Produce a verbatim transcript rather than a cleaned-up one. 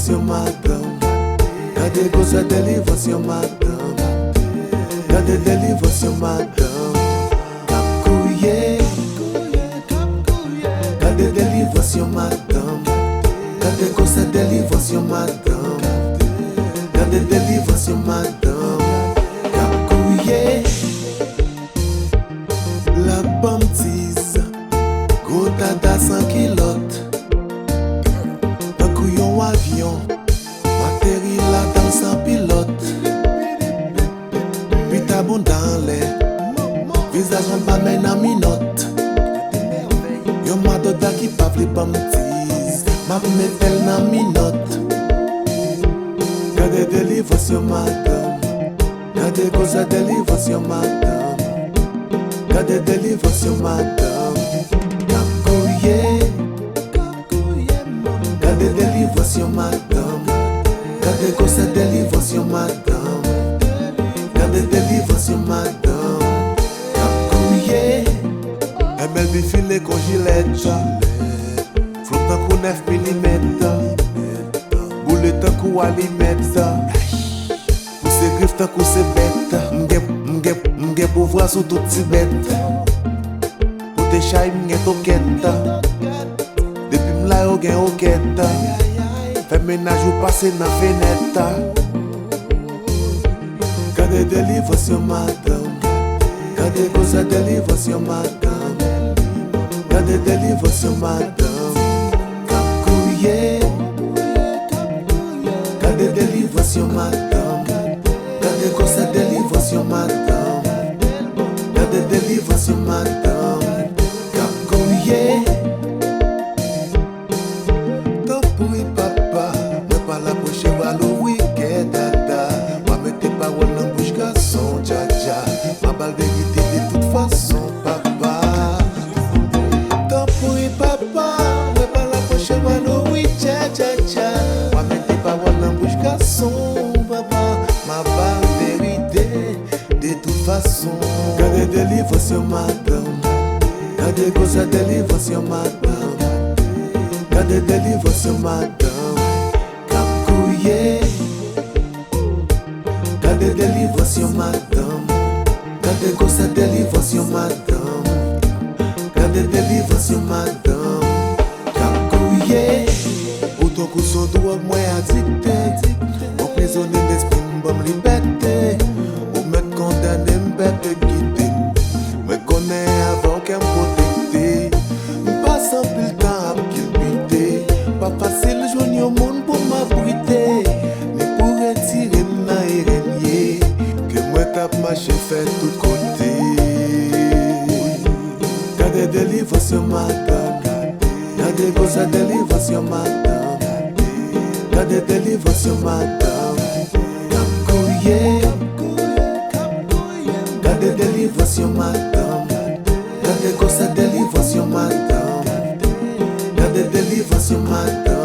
Yon madanm. Gade gwosè delivrans yon madanm. Gade delivrans yon madanm. K ap kouye. Gade delivrans yon madanm. Gade gwosè delivrans yon madanm. Gade delivrans yon madanm. K ap kouye. L ap ban m tiz. Gwo dada san kilòt. Tankou yon avyon, m ateri ladan l san pilòt. Pita bounda anlè, vizaj anba men nan minòt. Yon madoda ki pa vle ban m tiz, m ap mete l nan minòt. Gade delivrans yon madanm. Gade gwosè delivrans yon madanm. Gade delivrans yon madanm. K ap kouye. Gade delivrans yon madanm. Gade gwosè delivrans yon madanm. Gade delivrans yon madanm. K ap kouye. M L B file kon jilèt. Flou tankou nèf milimèt. Boule tankou alimèt. Pouse grif tankou se bèt. M gen, m gen, m gen pouvwa sou tout ti bèt. Pote chay, m gen tokèt. Depi m la, yo gen okèt. Fè mennaj ou pase nan fenèt. Gade delivrans yon madanm. Gade gwosè delivrans yon madanm. Gade delivrans yon madanm. K ap kouye. Gade delivrans yon madanm. Gade gwosè delivrans yon madanm. Gade delivrans yon madanm. K ap kouye. Tanpri papa, mwen pa la pwoche w a louvri kè dada. W a mete pawòl nan bouch gason djadja. M a ba l verite de tout fason papa. Tanpri papa, mwen pa la pwoche w a louvri djadjadja. W a mete pawòl nan bouch gason papa. M a ba l verite de tout fason. Gade delivrans yon madanm. Gade gwosè delivrans yon madanm. Gade delivrans yon madanm. K ap kouye. Gade delivrans yon madanm. Gade gwosè delivrans yon madanm. Gade delivrans yon madanm. K ap kouye. Ou tankou son dwòg mwen adikte. Anprizone lespri m, ban m libète. Ou mèt kondane m, pèpekite m. Mwen konnen avè w kè m pwotekte. M pase anpil tan ap kilbite. Pa fasil jwenn yon moun pou m abrite, ni pou retire m nan eren m ye. Ke mwen t ap mache fè tout kote. Gade delivrans yon madanm. Gade gwosè delivrans yon madanm. Gade delivrans yon madanm. K ap kouye. Gade delivrans yon madanm. Gade gwosè delivrans yon madanm. Gade delivrans yon madanm.